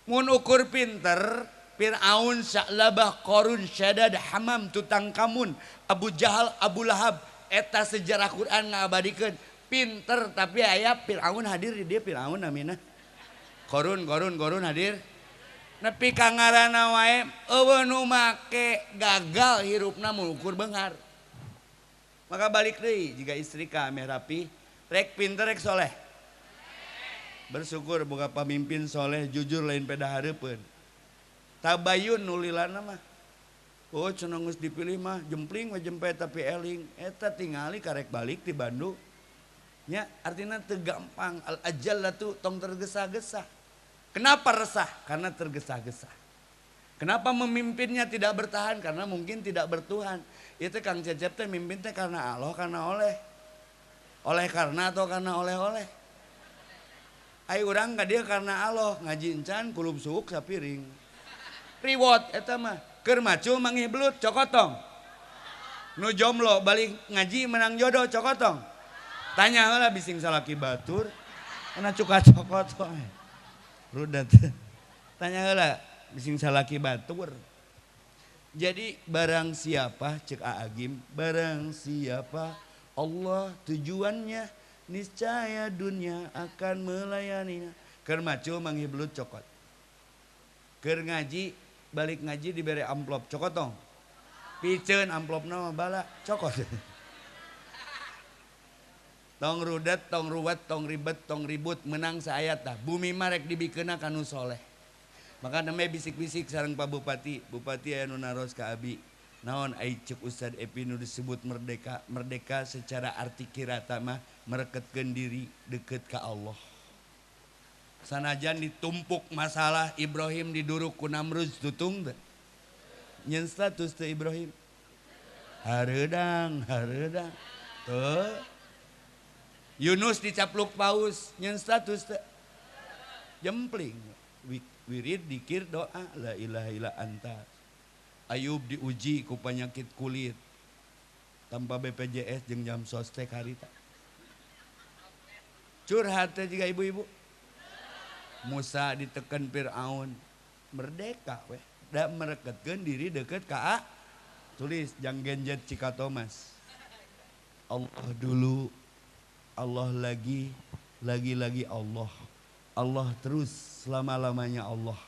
Mun ukur pinter, Fir'aun, Sa'labah, Qarun, Syadad, Hamam, Tutankhamun, Abu Jahal, Abu Lahab, eta sejarah Quran ngabadikeun pinter tapi aya Fir'aun hadir di dia Fir'aun namina. Qarun, Qarun, Qarun hadir. Nepi ka ngaranna wae eueuh nu make gagal hirupna mun ukur beunghar. Maka balik deui jiga istri ka ameh rapi, rek pinter rek soleh. Bersyukur boga pamimpin soleh jujur lain peda hareupeun. Tabayun nulilana mah. Oh cenah geus dipilih mah jempling we jempe tapi eling eta tingali karek balik ti Bandung. Nya artinya teu gampang al ajallatu tong tergesa-gesa. Kenapa resah? Karena tergesa-gesa. Kenapa memimpinnya tidak bertahan? Karena mungkin tidak bertuhan. Itu Kang Cecep teh mimpin teh karena Allah, karena oleh. Oleh karena atau karena oleh-oleh. Ai urang ka dieu karena Allah, ngaji encan kulub suuk sapiring. Reward eta mah. Keur macul manggih belut cokotong. Nu jomblo balik ngaji menang jodoh cokotong. Tanya heula bising salaki batur. Kana cuka cokotong. Rudat. Tanya heula bising salaki batur. Jadi barang siapa cek Agim, barang siapa Allah tujuannya niscaya dunia akan melayaninya. Keur macul manggih belut cokot. Keur ngaji balik ngaji dibere amplop cokotong. Piceun amplopna mah bala cokot. Tong rudet, tong ruwet, tong ribet, tong ribut menang saayat tah. Bumi mah rek dibikeunna ka nu soleh. Maka namanya bisik-bisik sareng Pak Bupati. Bupati aya nu naros ka abi. Naon ai ceuk Ustad Epi nu disebut merdeka? Merdeka secara arti kirata mah mereketkeun diri deket ka Allah. Sanajan ditumpuk masalah Ibrahim diduruk ku Namrud tutung teu? Nyen status teu Ibrahim? Hareudang, hareudang. Teu. Yunus dicapluk paus, nyen status teu? Jempling. Wirid dikir doa la ilaha illa anta. Ayub diuji ku penyakit kulit tanpa BPJS jeung jam sostek harita. Curhat teh juga ibu-ibu. Musa diteken Fir'aun merdeka weh, da mereketkeun diri deket ka A. Tulis jang genjet Cikatomas. Allah dulu, Allah lagi, lagi-lagi Allah. Allah terus selama-lamanya Allah.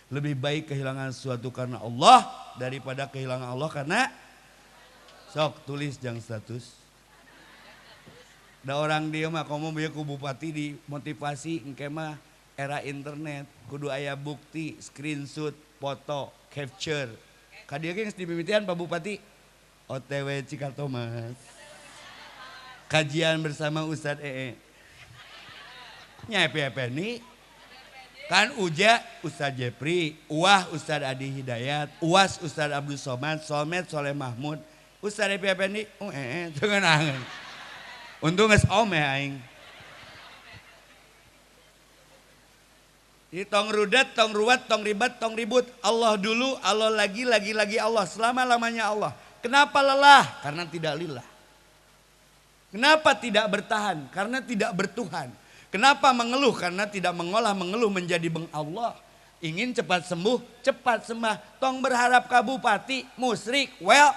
Lebih baik kehilangan sesuatu karena Allah daripada kehilangan Allah karena sok tulis jang status. Da orang dia mah komo bieu ku bupati dimotivasi engke mah era internet kudu aya bukti, screenshot, foto, capture. Ka dieu ge geus dimimitian Pak Bupati OTW Cikatomas. Kajian bersama Ustadz EE. Nya nih kan Uja Ustadz Jepri, Uwah Ustadz Adi Hidayat, Uwas Ustadz Abdul Somad, Solmed Soleh Mahmud, Ustadz Epi Effendi, teu ngeunaheun. Untung geus ome aing. Di tong rudet, tong ruwet, tong ribet, tong ribut. Allah dulu, Allah lagi, lagi, lagi Allah. Selama-lamanya Allah. Kenapa lelah? Karena tidak lillah. Kenapa tidak bertahan? Karena tidak bertuhan. Kenapa mengeluh? Karena tidak mengolah mengeluh menjadi beng Allah. Ingin cepat sembuh, cepat sembah. Tong berharap ka bupati, musrik, well.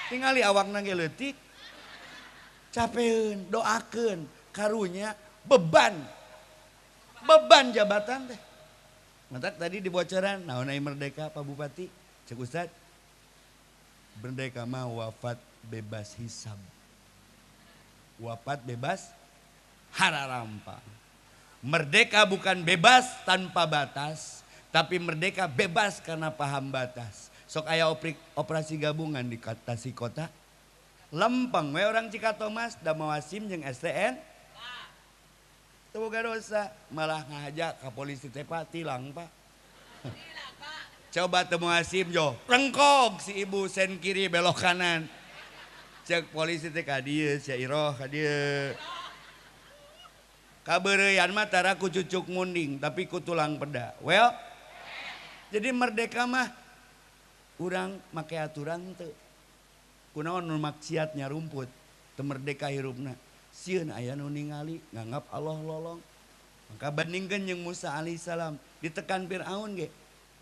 Tingali awakna ge leutik. Capeun, doakeun, karunya beban. Beban jabatan teh. Matak tadi dibocoran, naon ai merdeka Pak Bupati? Cek Ustad, merdeka mah wafat bebas hisab. Wafat bebas hararampa. Merdeka bukan bebas tanpa batas, tapi merdeka bebas karena paham batas. Sok aya operasi gabungan di Tasik Kota. Lempeng we orang Cikatomas, Damawasim jeung STN. Teu boga dosa, malah ngahaja ka polisi teh Pak, tilang Pak. Coba temu Asim jo, rengkog si ibu sen kiri belok kanan. Cek polisi teh ka dieu, sia Iroh ka dieu. Kabeureuyan mah tara ku cucuk munding tapi ku tulang peda. Well, jadi merdeka mah urang make aturan teu. Kunaon nu maksiat nyarumput teu merdeka hirupna. Sieun aya nu ningali nganggap Allah lolong. Maka bandingkeun jeung Musa alaihissalam. Ditekan Fir'aun ge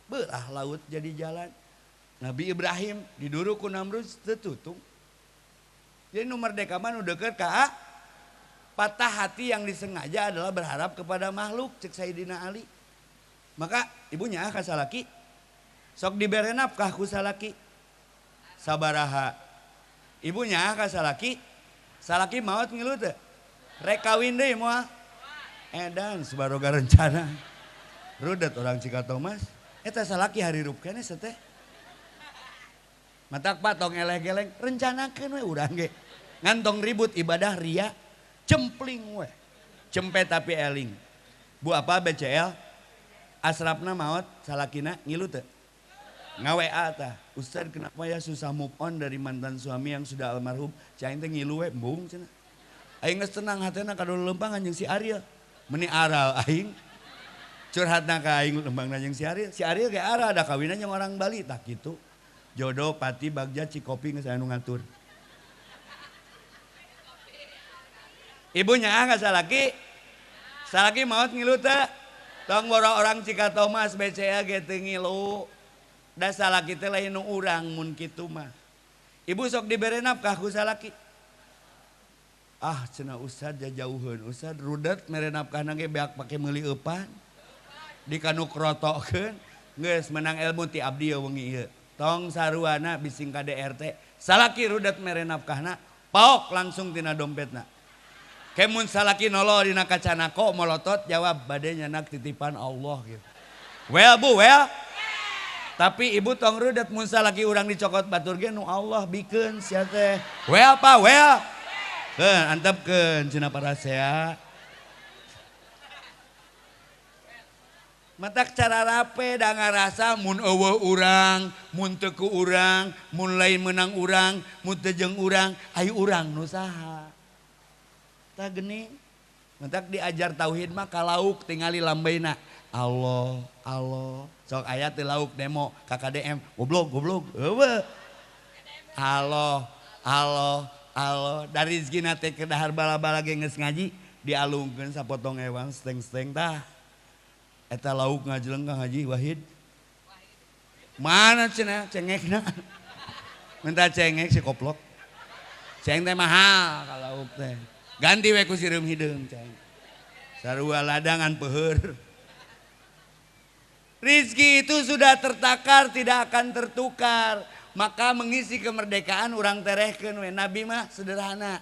belah laut jadi jalan. Nabi Ibrahim diduru ku Namrud teu tutung. Jadi nu merdeka mah nu deukeut ka patah hati yang disengaja adalah berharap kepada makhluk cek Sayyidina Ali. Maka ibunya ka salaki sok dibere nafkah ku salaki sabaraha. Ibunya ka salaki, salaki maot ngilu teu? Rek kawin deui moal. Edan sebaroga rencana. Rudet orang Cikatomas. Eta salaki harirup keneh teh. Matak Pak tong eleh-geleng, rencanakeun we urang ge. Ngan tong ribut ibadah ria, cempling we. Cempe tapi eling. Bu apa BCL? Asrapna maot salakina ngilu teu? Nga-WA tah. Ustaz kenapa ya susah move on dari mantan suami yang sudah almarhum? Cai teh ngilu we embung cenah. Aing geus tenang hatena kadulu lempang jeung si Ariel. Meni aral aing. Curhatna ka aing lempangna jeung si Ariel. Si Ariel ge aral da kawinan jeung orang Bali tah kitu. Jodoh pati bagja Cikopi geus aya nu ngatur. Ibunya ka salaki. Salaki maot ngilu teu? Tong boro orang Cikatomas BCA ge teu ngilu. Da salaki teh lain nu urang mun kitu mah. Ibu sok dibere nafkah ku salaki. Ah cenah ustad jajauheun ustad rudet mere nafkahna ge beak pake meuli eupan. Di kanu krotokeun geus menang ilmu ti abdi ye wengi ieu. Tong saruana bising KDRT. Salaki rudet mere nafkahna paok langsung tina dompetna. Kemun salaki nolo dina kacanako molotot jawab bade nyanak titipan Allah gitu. Well bu well. Tapi ibu tong rudet mun salaki urang dicokot batur ge nu Allah bikeun sia teh. Well pa well. Keun antepkeun cenah parasea. Matak cara rape da ngarasa mun eueuh urang, mun teu ku urang, mun lain meunang urang, mun teu jeung urang, ayo urang nu saha. Tah geuning. Matak diajar tauhid mah ka lauk tingali lambeina. Allah, Allah. Sok aya teu lauk demo KKDM, goblok goblok. Eueuh. Allah, Allah, Allah. Dari rezekina teh keur dahar bala-bala ge geus ngaji dialungkeun sapotong ewang steng-steng tah. Eta lauk ngajeleng ka Haji Wahid. Mana cenah cengekna? Minta cengek si koplok. Ceng teh mahal ka lauk teh. Ganti we ku sireum hideung ceng. Sarua ladangan peuheur. Rizki itu sudah tertakar tidak akan tertukar. Maka mengisi kemerdekaan urang terehkeun we. Nabi mah sederhana.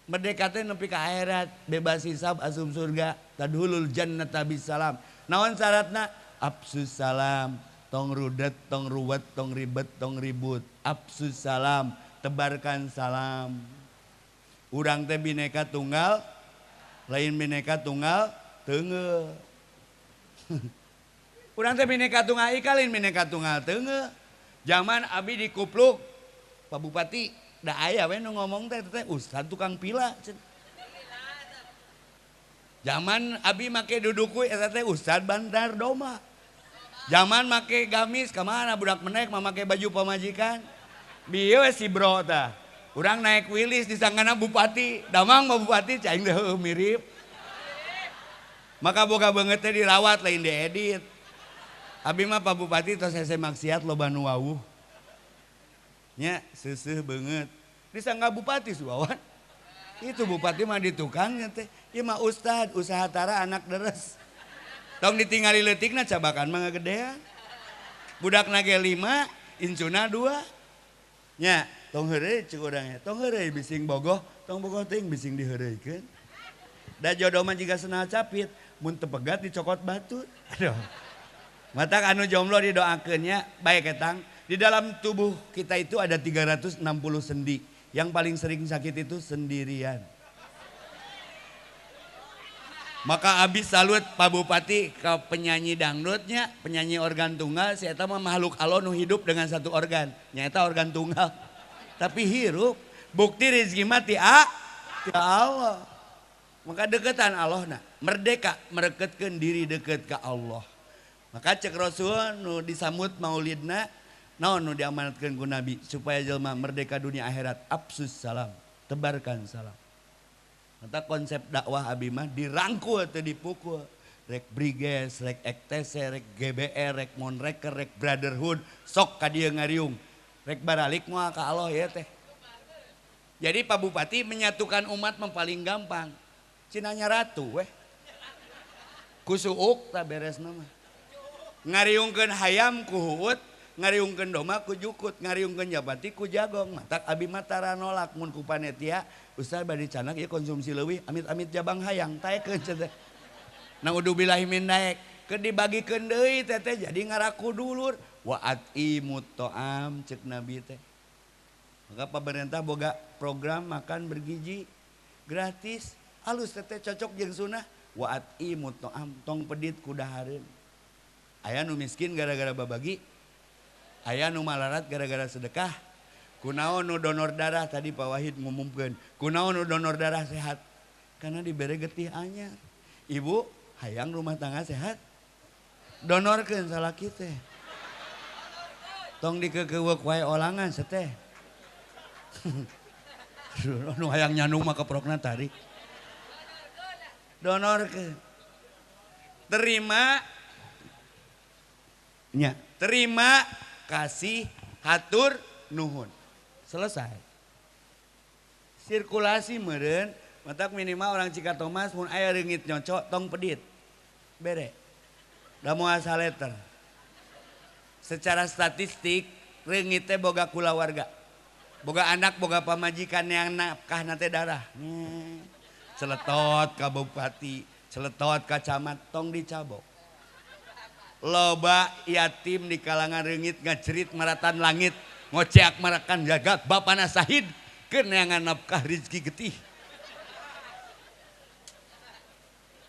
Merdeka teh nepi ka akhirat, bebas hisab asup surga, tadhulul jannata bisalam. Naon syaratna? Absus salam, tong rudet, tong ruwet, tong ribet, tong ribut. Absus salam, tebarkan salam. Urang teh bineka tunggal, lain bineka tunggal teungeu. Urang teh bineka tunggal ika, lain bineka tunggal teungeu. Zaman abi dikupluk, Pak Bupati, da aya we nu ngomong teh teh ustad tukang pila. Zaman abi make duduku eta teh ustad Bantar Doma. Zaman make gamis ka mana budak menek mah make baju pamajikan. Bieu we si bro tah. Urang naik Willys disangkana bupati, damang mah bupati cai teh heueuh mirip. Maka boga beungeut teh dirawat lain diedit. Abi mah Pak Bupati tos hese maksiat loba nu wawuh. Nya seuseuh beungeut. Disangka bupati suawan. Itu bupati mah di tukangnya teh. Ieu mah ustad, usaha tara anak deres. Tong ditingali leutikna cabakan mah ngagedean. Budakna ge 5, incuna 2. Nya, tong heureuy ceuk urang nya. Tong heureuy bising bogoh, tong bogoh teuing bising diheureuykeun. Da jodoh mah jiga senal capit, mun teu pegat dicokot batu. Aduh. Matak anu jomblo didoakeun nya, bae ketang. Di dalam tubuh kita itu ada 360 sendi. Yang paling sering sakit itu sendirian. Maka abis salut Pak Bupati ke penyanyi dangdutnya, penyanyi organ tunggal, si eta mah makhluk Allah nu hidup dengan satu organ, nyaeta organ tunggal. Tapi hirup, bukti rezeki mah ti Allah. Maka deketan Allah na, merdeka, mereketkeun diri deket ke Allah. Maka cek Rasul nu disambut maulidna, naon nu diamanatkeun ku Nabi supaya jelma merdeka dunia akhirat, absus salam, tebarkan salam. Maka konsep dakwah abi mah dirangkul atau dipukul. Rek Briges, rek XTC, rek GBR, rek Monreker, rek Brotherhood, sok ka dieu ngariung. Rek baralik moal ka Allah ya teh. Jadi Pak Bupati menyatukan umat mah paling gampang. Cinanya ratu weh. Ku suuk tah beresna mah. Ngariungkeun hayam ku huut, ngariungkeun domba ku jukut, ngariungkeun japati ku jagong. Matak abi mah tara nolak mun ku panitia, ustaz bade canak ieu konsumsi leuwih, amit-amit jabang hayang taekeun cenah. Naudzubillahi min daek, keur dibagikeun deui teteh jadi ngaraku dulur. Wa atimut ta'am cek Nabi teh. Maka pemerintah boga program makan bergizi gratis, alus teteh cocok jeung sunah. Wa atimut ta'am, tong pedit ku dahareun. Aya nu miskin gara-gara babagi, aya nu malarat gara-gara sedekah. Kunaon nu donor darah tadi Pak Wahid ngumumkeun, kunaon nu donor darah sehat? Karena dibere getih anyar. Ibu hayang rumah tangga sehat, donorkeun salaki teh. Tong dikekeuweuk wae olangan seteh. Nu hayang nyandung mah keprokna tarik. Donorkeun. Terima nya, terima kasih hatur nuhun. Selesai. Sirkulasi meureun, matak minimal orang Cikatomas mun aya reungit nyocok tong pedit. Bere. Da moal saleter. Secara statistik reungit teh boga kulawarga. Boga anak, boga pamajikan yang nafkah teh darah. Celetot ka bupati, celetot ka camat, tong dicabok. Loba yatim di kalangan reungit ngacerit maratan langit, ngoceak marakan jagat bapana sahid keur neangan nafkah rezeki getih.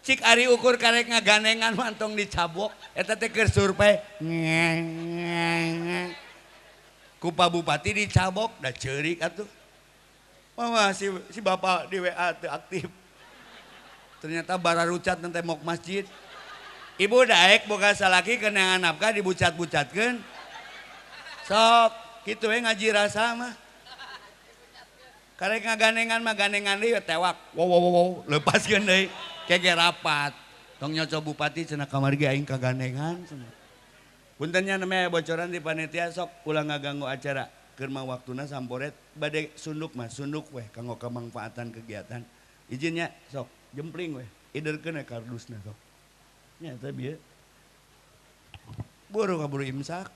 Cik ari ukur karek ngagandengan mantong dicabok, eta teh keur survei. Ku Pak Bupati dicabok, da ceurik atuh. Mama si bapak di WA teu aktif. Ternyata bararucat nang tembok masjid. Ibu daek boga salaki keunangan nafkah dibucat-bucatkeun. Sok kitu we ngaji rasa mah. Karek ngagandengan mah gandengan deui tewak. Wow wow wow lepaskeun deui. Kege rapat. Tong nyoco bupati cenah kamari ge aing kagandengan cenah. Punten nya namanya bocoran di panitia sok ulah ngaganggu acara. Keur mah waktuna samporet bade sunduk mah sunduk weh kanggo kamangfaatan kegiatan. Izinnya sok jempling weh iderkeun we kardusna sok. Nya eta bieu. Buru kaburu imsak.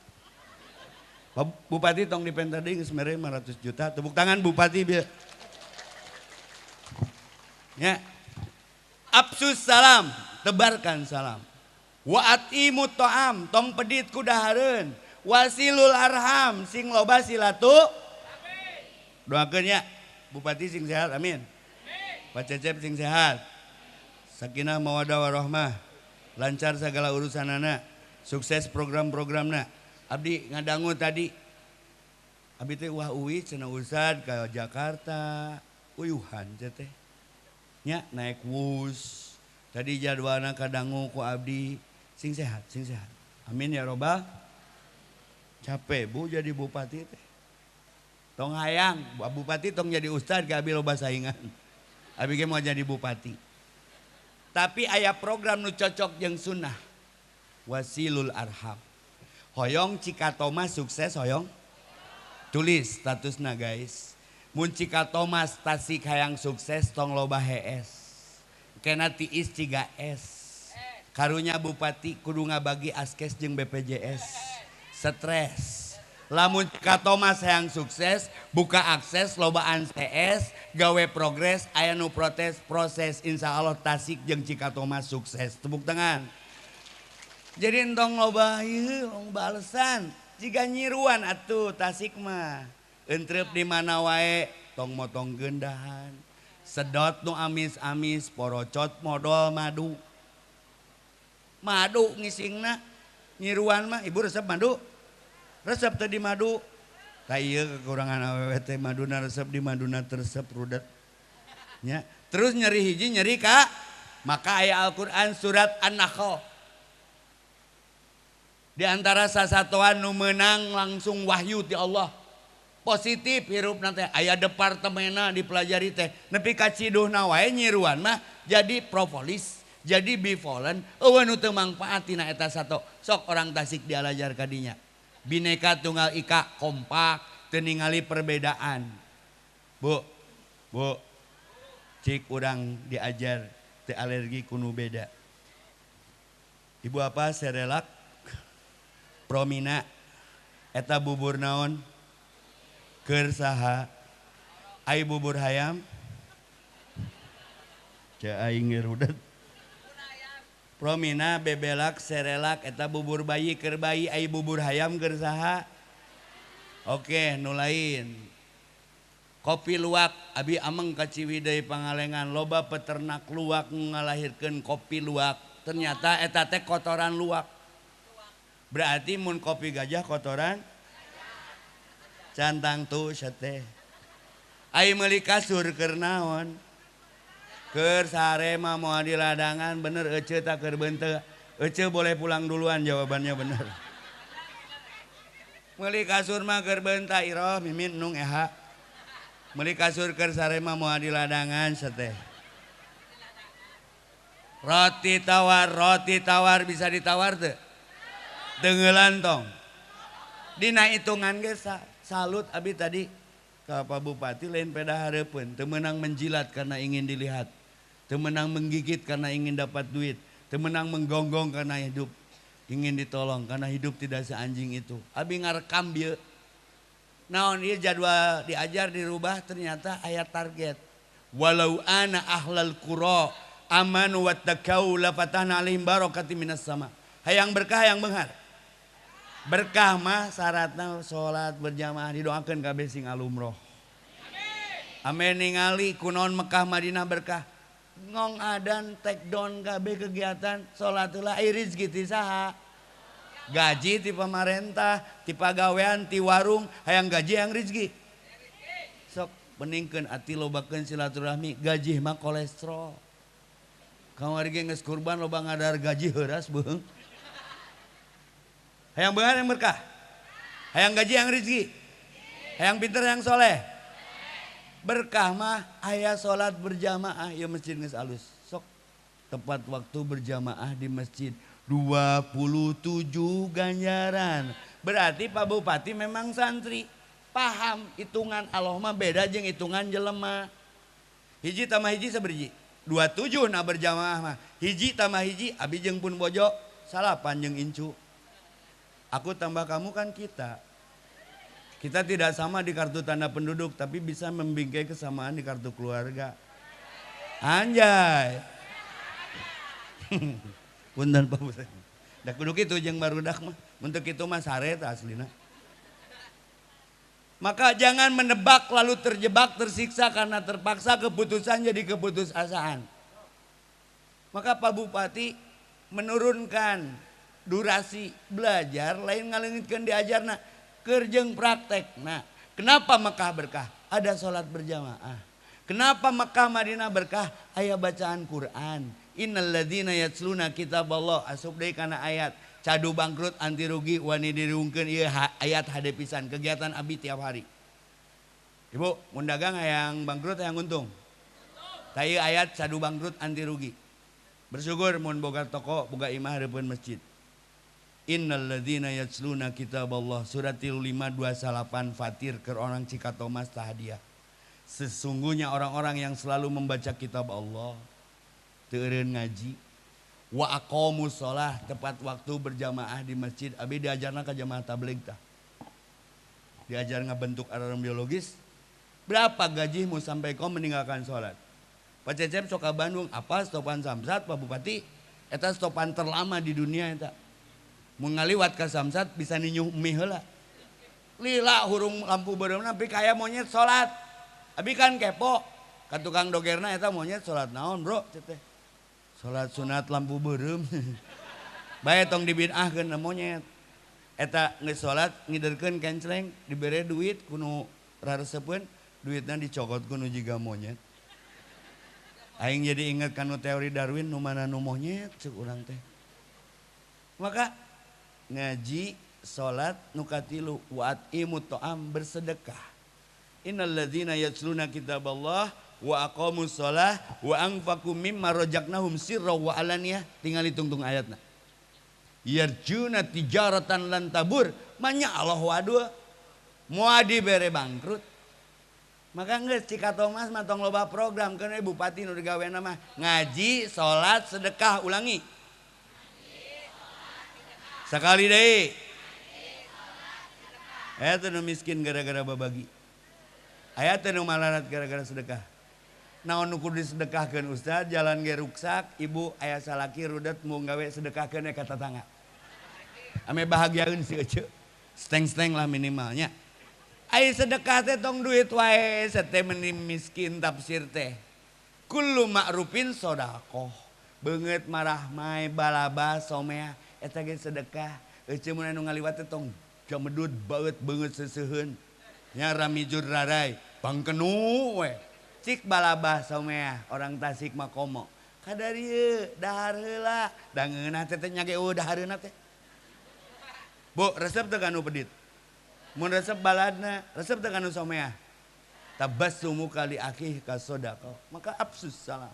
Bupati tong dipenta deui geus mere 500 juta. Tepuk tangan bupati bieu. Nya. Absus salam, tebarkan salam. Wa atimut ta'am, tong pedit ku dahareun. Wasilul arham, sing loba silatu. Doakeun nya bupati sing sehat, amin. Pak Cecep sing sehat. Sakinah mawadah warahmah. Lancar segala urusanana, sukses program-programna. Abdi ngadangu tadi. Abdi teh wah uwi cenah ustad ka Jakarta, uyuhan teh. Nya naik wus. Tadi jadwalna kadangu ku abdi, sing sehat, sing sehat. Amin ya robbal. Capek bu jadi bupati teh. Tong hayang, bupati tong jadi ustad ka abi loba saingan. Abi ge mau jadi bupati. Tapi aya program nu cocok jeung sunnah. Wasilul arham. Hoyong Cikatomas sukses hoyong. Tulis statusna guys. Mun Cikatomas Tasik hayang sukses tong loba HS. Kena tiis ciga es. Karunya bupati kudu ngabagi askes jeung BPJS. Stres. Lamun Cikatomas hayang sukses, buka akses lobaan CS, gawe progres, aya nu protes, proses, insya Allah Tasik jeung Cikatomas sukses. Tepuk tangan. Jadi entong loba ieu loba alesan, jiga nyiruan atuh Tasik mah. Entrep di mana wae tong motong gendahan. Sedot nu amis-amis, porocot modol madu. Madu ngisingna nyiruan mah, ibu resep madu. Resep teh di madu. Tah ieu kekurangan awewe teh maduna resep di maduna teresep rudet. Nya, terus nyeri hiji nyeri ka maka aya Al-Qur'an surat An-Nahl. Di antara sasatoan nu meunang langsung wahyu ti Allah. Positif hirupna teh aya departemenna dipelajari teh nepi ka ciduhna wae nyiruan mah jadi propolis, Jadi bivolen eueuh nu teu mangpaat tina eta sato. Sok orang Tasik dialajar kadinya. Bineka Tunggal Ika kompak teu ningali perbedaan. Bu, bu, cik urang diajar teu alergi ku nu beda. Ibu apa Cerelac Promina eta bubur naon? Keur saha? Ai bubur hayam? Ceu aing rudet. Promina Bebelac Cerelac eta bubur bayi keur bayi, ai bubur hayam keur saha? Oke, nu lain. Kopi luwak, abi ameng ka Ciwidey Pangalengan, loba peternak luwak ngalahirkeun kopi luwak. Ternyata eta teh kotoran luwak. Berarti mun kopi gajah kotoran cantang tuh teh. Ai meuli kasur keur naon? Keur sare mah moal di ladangan bener ece tak keur beunte. Ece boleh pulang duluan jawabannya bener. Meuli kasur mah keur beunta iroh mimin nung eha. Meuli kasur keur sare mah moal di ladangan sateh. Roti tawar bisa ditawar teu? Tenggelan tong. Dina hitungan ge salut abi tadi ka Pak Bupati lain peda hareupeun, teu meunang menjilat karena ingin dilihat, teu meunang menggigit karena ingin dapat duit, teu meunang menggonggong karena hidup ingin ditolong karena hidup tidak seanjing itu. Abi ngarekam bieu. Naon ieu jadwal diajar dirubah ternyata aya target. Walau ana ahlal qura amanu wattaqau la fatahna alaihim barakatin minas sama. Hayang berkah hayang beunghar. Berkah mah syaratna salat berjamaah didoakeun kabeh sing alumroh. Amin. Ningali kunaon Mekah Madinah berkah. Ngong adan take down kabeh kegiatan salat heula ai rezeki ti saha? Gaji ti pamarentah, ti pagawean, ti warung, hayang gaji hayang rezeki. Sok peningkeun ati lobakeun silaturahmi, gaji mah kolesterol. Kamari ge geus kurban loba ngadar gaji heuras beuheung. Hayang beunghar hayang berkah. Hayang gaji hayang rezeki. Hayang pinter hayang soleh. Berkah mah aya salat berjamaah ya masjid geus alus. Sok tepat waktu berjamaah di masjid 27 ganjaran. Berarti Pak Bupati memang santri. Paham hitungan Allah mah beda jeung hitungan jelema. Hiji tambah hiji saberiji? 27 nah berjamaah mah. Hiji tambah hiji abi jeung pun bojo salapan jeung incu. Aku tambah kamu kan kita. Kita tidak sama di kartu tanda penduduk, tapi bisa membingkai kesamaan di kartu keluarga. Anjay. Punten Pak Bupati. Da kudu kitu jeung barudak mah. Mun teu kitu mah sare tah aslina. Maka jangan menebak lalu terjebak, tersiksa karena terpaksa keputusan jadi keputusasaan. Maka Pak Bupati menurunkan durasi belajar lain ngaleungitkeun diajarna keur jeung praktek. Nah, kenapa Mekah berkah? Ada salat berjamaah. Kenapa Mekah Madinah berkah? Aya bacaan Quran. Innalladzina yatluna kitaballah asup deui kana ayat. Cadu bangkrut anti rugi wani dirungkeun ieu ayat hade pisan kegiatan abi tiap hari. Ibu, mun dagang hayang bangkrut hayang untung. Tah ieu ayat cadu bangkrut anti rugi. Bersyukur mun boga toko, boga imah hareupeun masjid. Innalladzina yatluna kitaballah surat 528 Fatir keur orang Cikatomas tahadiah. Sesungguhnya orang-orang yang selalu membaca kitab Allah, teu eureun ngaji, wa aqamus shalah tepat waktu berjamaah di masjid. Abi diajarna ka jamaah tabligh tah. Diajar ngabentuk alarm biologis. Berapa gajimu sampai kau meninggalkan sholat? Pak Cecep sok ka Bandung, apa stopan Samsat Pak Bupati? Eta stopan terlama di dunia eta. Mun ngaliwat ka Samsat bisa ninyuh mie heula. Lila hurung lampu beureumna tapi kaya monyet salat. Abi kan kepo ka tukang dogerna eta monyet salat naon, Bro? Cek teh. Salat sunat lampu beureum. Bae tong dibid'ahkeun monyet. Eta geus salat ngiderkeun kencleng dibere duit ku nu raresepeun duitna dicokot ku nu jiga monyet. Aing jadi inget kanu teori Darwin nu mana nu monyet cek urang teh. Maka ngaji, salat, nu katilu wa at'imut ta'am bersedekah. Innalladzina yatluna kitaballah wa aqamus shalah wa anfaqu mimma razaqnahum sirra wa alaniyah. Tinggal tungtung ayatna. Yarjuna tijaratan lan tabur, manya Allah wadua moal dibere bangkrut. Maka geus Cikatomas mah tong loba program keun we bupati nu digawena mah ngaji, salat, sedekah, ulangi. Sekali deui. Aya teu nu miskin gara-gara babagi. Aya teu nu malarat gara-gara sedekah. Naon nu kudu disedekahkeun ustaz, jalan ge ruksak, ibu aya salaki rudet mau gawe sedekahkeun ka tatangga. Ame bahagiaeun si ece. Steng-steng lah minimalnya. Ai sedekah teh tong duit wae, sete meni miskin tafsir teh. Kullu ma'rufin sedekah. Beungeut marahmai balaba somea eta ge sedekah. Ece mun anu ngaliwat teh tong jamedud baeut beungeut seuseuheun. Nya ramijur rarai, bangkenu we. Cik balabah somea orang Tasik mah komo. Kadarieu dahar heula, da ngeunah teh teh nya ge eueuh dahareuna teh. Bu, resep teu kanu pedit? Mun resep baladna, resep teu kanu somea? Tabassumuka li akhika sadaqah. Maka absus salam.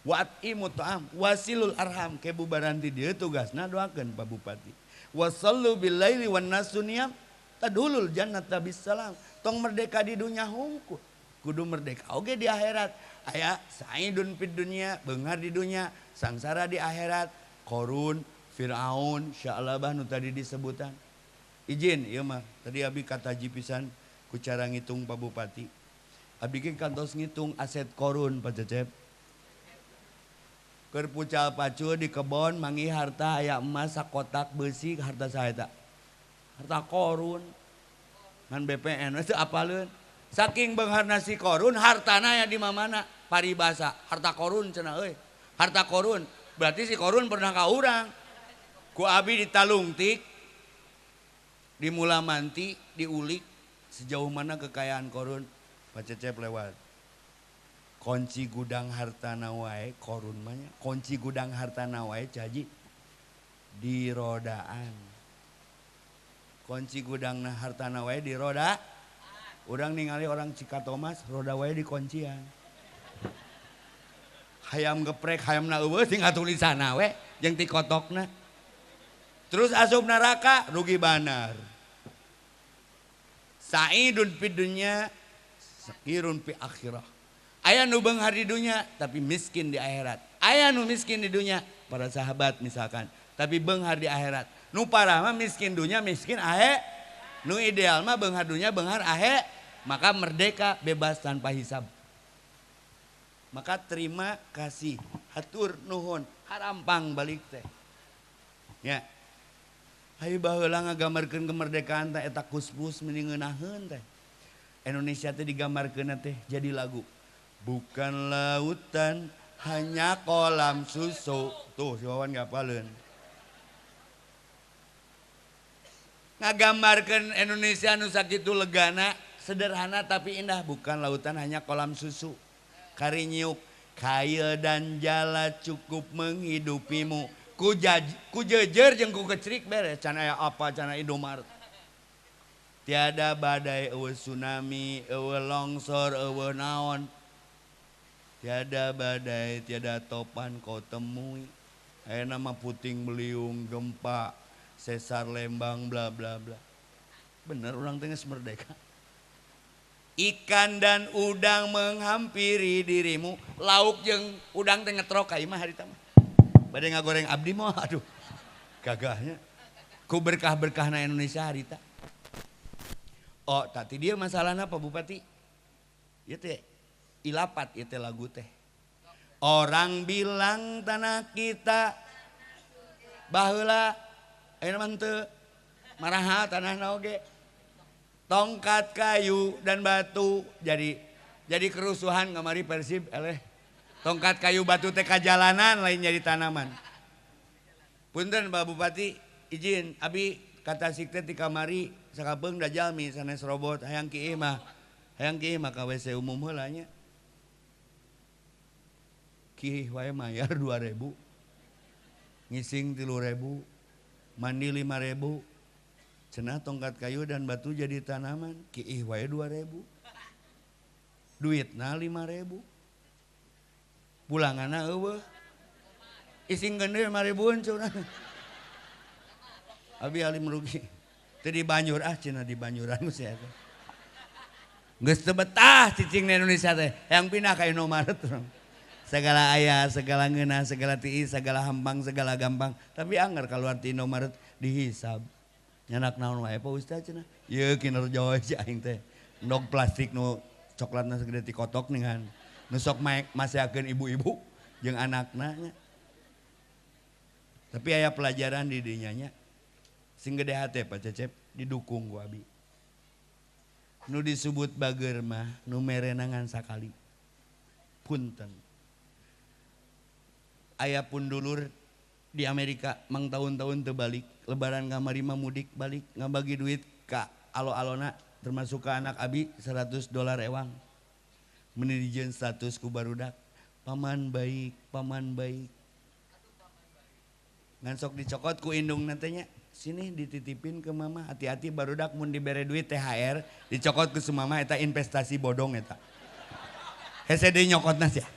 Wa at'imu ta'am wasilul arham ke bubaran ti dieu tugasna doakeun Pak Bupati. Wasallu bil laili wan nasu niyam tadulul jannata bisalam. Tong merdeka di dunya hungkul. Kudu merdeka oge di akhirat. Aya saidun fid dunya, beunghar di dunya, sangsara di akhirat. Korun, Firaun, Sya'labah nu tadi disebutan. Izin ieu mah, tadi abi kataji pisan ku cara ngitung Pak Bupati. Abi ge kantos ngitung aset Korun Pak Cecep. Keur pucal pacul di kebon manggih harta aya emas sakotak beusi harta saha eta. Harta Korun. Ngan BPN we teu apaleun. Saking beungharna si Korun hartana aya di mamana paribasa harta Korun cenah euy. Harta Korun berarti si Korun pernah ka urang. Ku abi ditalungtik, dimulamanti, diulik sejauh mana kekayaan Korun. Pak Cecep lewat. Kunci gudang hartana wae Korun mah nya. Kunci gudang hartana wae caji di rodaan. Kunci gudangna hartana wae di roda. Urang ningali orang Cikatomas roda wae di kuncian. Hayam geprek hayamna eueuh tinggal tulisanna we jeung ti kotokna. Terus asup neraka rugi banar. Sa'idun fid dunya sakirun fi akhirah. Aya nu beunghar di dunya tapi miskin di akhirat. Aya nu miskin di dunya para sahabat misalkan, tapi beunghar di akhirat. Nu parah mah miskin dunya miskin ahe. Nu ideal mah beunghar dunya beunghar ahe, maka merdeka bebas tanpa hisab. Maka terima kasih, hatur nuhun, harampang balik teh. Ya. Hayu baheula ngagambarkeun kemerdekaan teh eta kuspus meni ngeunaheun teh. Indonesia teh digambarkeun teh jadi lagu. Bukan lautan hanya kolam susu. Tuh si Wawan ngapaleun. Ngagambarkeun Indonesia nu sakitu legana, sederhana tapi indah, bukan lautan hanya kolam susu. Karinyiuk kail dan jala cukup menghidupimu. Ku jejer jeung ku kecrik beres can aya apa can aya Indomaret. Tiada badai eueuh tsunami, eueuh longsor, eueuh naon. Tiada badai, tiada topan kau temui. Aya nama puting beliung, gempa, sesar Lembang, bla bla bla. Bener urang teh geus merdeka. Ikan dan udang menghampiri dirimu. Lauk jeung udang teh ngetrok ka imah harita mah. Bade ngagoreng abdi mah aduh. Gagahnya. Ku berkah-berkahna Indonesia harita. Oh, tadi dia masalahna Pak Bupati. Ieu teh ilapat ieu teh lagu teh. Orang bilang tanah kita baheula ayeuna mah henteu. Maraha tanahna oge. Tongkat kayu dan batu jadi kerusuhan kamari Persib eleh. Tongkat kayu batu teh kajalanan lain jadi tanaman. Punten Pak Bupati izin abi kata sik teh ti kamari sakapeung da jalmi sanes robot hayang kieu mah. Hayang kieu mah ka WC umum heula nya. Kieu wae mayar 2000. Ngising 3000, mandi 5000. Cenah tongkat kayu dan batu jadi tanaman, kiih wae 2000. Duitna 5000. Pulanganna eueuh. Isingkeun deui 5.000-eun cenah. Abi alim rugi. Teu dibanjur ah cenah dibanjuran sia teh. Geus teu betah cicing di Indonesia teh, hayang pindah ka Indomaret. Segala aya, segala ngeunah, segala tiis, segala hampang, segala gampang. Tapi anggar keluar ti Indomaret dihisab. Nyanak naon wae Pak Ustaz cenah. Ieu kinerja wae si aing teh. Endog plastik nu coklatna segede ti kotok ningan. Nu sok maseakeun ibu-ibu jeung anakna nya. Tapi aya pelajaran di dinya nya. Sing gede hate Pak Cecep didukung ku abi. Nu disebut bager mah nu merena ngan sakali. Punten. Aya pun dulur di Amerika mang tahun-tahun teu balik, lebaran kamari mah mudik balik ngabagi duit ka alo-alona termasuk ka anak abi $100 ewang. Meni dijieun status ku barudak, paman baik, paman baik. Ngan sok dicokot ku indung teh nya. Sini dititipin ke mama, hati-hati barudak mun dibere duit THR, dicokot ku si mama eta investasi bodong eta. Hese deui nyokotna sia.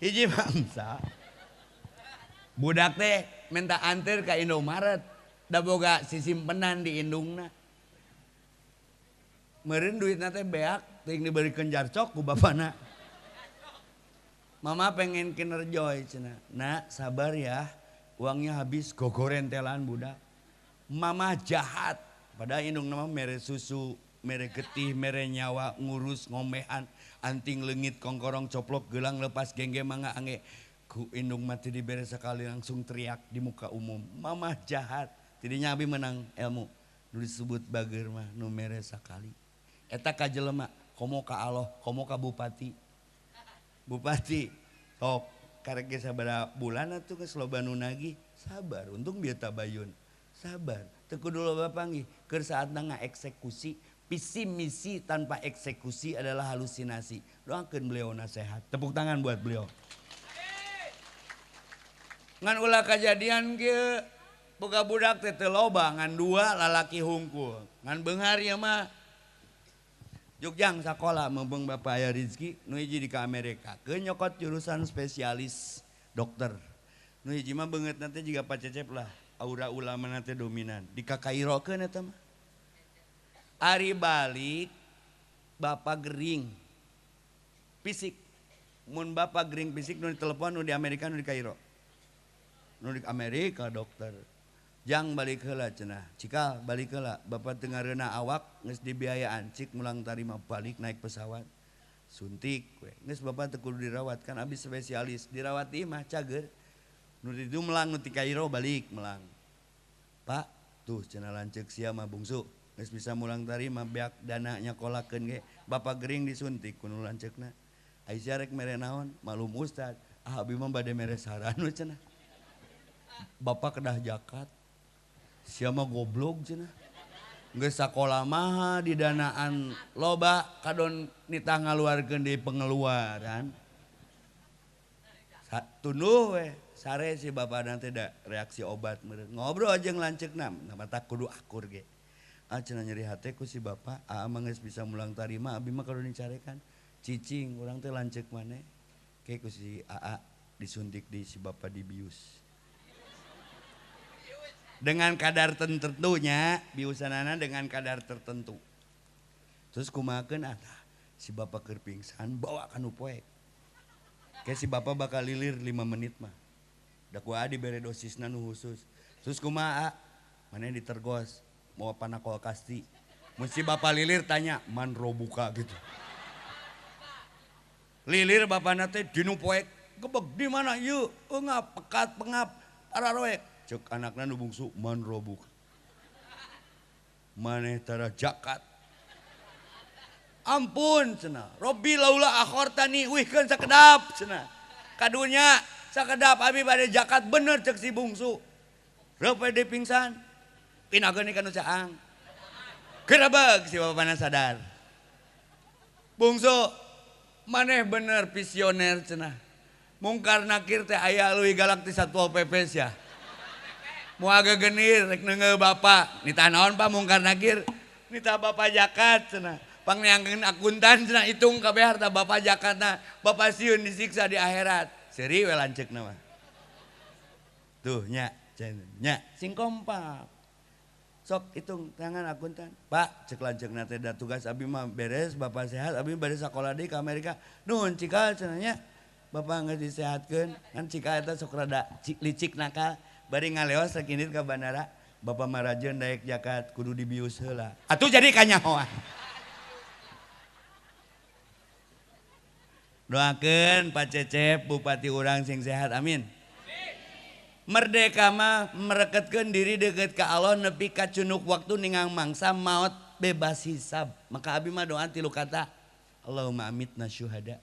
Hiji bangsa. Budak teh minta anter ka Indomaret, da boga sisimpenan di indungna. Meureun duitna teh beak, teuing diberikeun jarcok ku bapana. Mama pengen Kinder Joy cenah. Nak, sabar ya. Uangnya habis gogorentelan budak. Mama jahat. Padahal indung nama mere susu, mere getih, mere nyawa, ngurus ngombehan, anting leungit kongkorong coplok gelang lepas gengge mangga angge. Ku indung mati dibere sekali langsung teriak di muka umum. Mama jahat. Tidinya abi menang ilmu. Nu disebut bager mah nu mere sakali. Eta ka jelema, komo ka Allah, komo ka bupati. Bupati tok karek ge sabaraha bulan atuh geus loba nu nagih, sabar untung bieu tabayun. Sabar, teu kudu loba panggih, keur saatna ngaeksekusi, visi misi tanpa eksekusi adalah halusinasi. Doakeun beliau nasehat. Tepuk tangan buat beliau. Ngan ulah kajadian kieu boga budak teh teu loba ngan dua lalaki hungkul. Ngan beunghar ieu mah Jogjang sakola meubeng bapak aya rezeki nu hiji di ka Amerika ke nyokot jurusan spesialis dokter. Nu hiji mah beungeutna teh jiga Pak Cecep lah, aura ulama na teh dominan. Di ka Kairokeun eta mah. Ari balik bapak gering fisik. Mun bapak gering fisik nu ditelepon nu di Amerika nu di Kairo. Nu di Amerika dokter. Jang balik heula cenah. Cikal balik heula, bapak teu ngareuna awak geus dibiayaan, cik mulang tarima balik naik pesawat. Suntik we. Geus bapak teu kudu dirawat kan abis spesialis, dirawat di imah cager. Nu ditu melang nu ti Kairo balik melang. Pak, tuh cenah lanceuk sia mah bungsu. Geus bisa mulang tarima beak dana nyakolakeun ge. Bapak gering disuntik ku nu lanceukna. Ai sia rek mere naon? Malum ustad. Ah abi mah bade mere saran we cenah. Bapak kedah jakat. Sia mah goblok cenah. Geus sakola mah didanaan loba kadon nitah ngaluarkeun deui pengeluaran. Tunduh we, sare si bapana teh da reaksi obat meureun. Ngobrol jeung lanceukna, mata kudu akur ge. Ah cenah nyeri hate ku si bapak, aa mah geus bisa mulang tarima, abi mah kadon dicarekan. Cicing urang teh lanceuk maneh. Ke ku si aa disuntik di si bapak dibius. Dengan kadar tertentunya, biusanana dengan kadar tertentu. Terus kumakeun ah si bapak keur pingsan bawa ka nu poek. Kayak si bapak bakal lilir 5 menit mah. Da ku aa dibere dosisna nu khusus. Terus kumaha? Maneh ditergos mau panakol kasti. Mun si bapak lilir tanya, "Man robuka?" gitu. Lilir bapana teh di nu poek, gebeg di mana ieu? Eungap pekat pengap araroek. Cek anakna nu bungsu man robuk. Maneh tara jakat. Ampun cenah. Robbi laula akhortani wihkeun sakedap cenah. Kadunya sakedap abi bade jakat bener cek si bungsu. Reup we deui pingsan. Pinageun ka nu caang. Gerebeg si bapana sadar. Bungsu maneh bener visioner cenah. Mungkar nakir teh aya leuwih galak ti Satpol PP sia. Moal gegenir rek neunggeul bapak. Nitah naon Pak mungkar nakir? Nitah bapak jakat cenah. Pangneangkeun akuntan cenah hitung kabeh harta bapak zakatna. Bapak sieun disiksa di akhirat. Seuri we lanceukna mah. Tuh nya, nya sing kompak. Sok hitung tangan akuntan. Pak, cek lanceukna teh da tugas abi mah beres, bapak sehat, abi bade sakola deui ka Amerika. Nuhun cikal cenah nya. Bapak geus disehatkeun, kan cikal eta sok rada licik nakal, bari ngaleos rek indit ka bandara. Bapak marajeun daek zakat kudu dibius heula. Atuh jadi kanyahoan. Doakeun Pak Cecep bupati urang sing sehat, amin. Merdeka mah mereketkeun diri deket ka Allah nepi ka cunuk waktu ningang mangsa maot bebas hisab. Maka abi mah doa tilu kata, Allahumma amitna syuhada.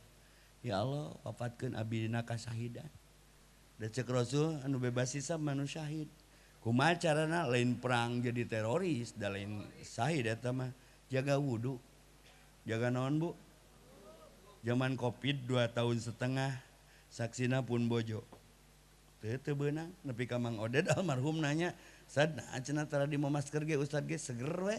Ya Allah, wafatkeun abi dina kasahidan. Da ceuk Rasul anu bebas hisab mah nu syahid. Kumaha carana lain perang jadi teroris, da lain syahid eta mah. Jaga wudu. Jaga naon, Bu? Zaman Covid 2,5 tahun saksina pun bojo. Teu beunang nepi ka Mang Oded almarhum nanya, "Sad, nah cenah tara di masker ge ustad ge seger we."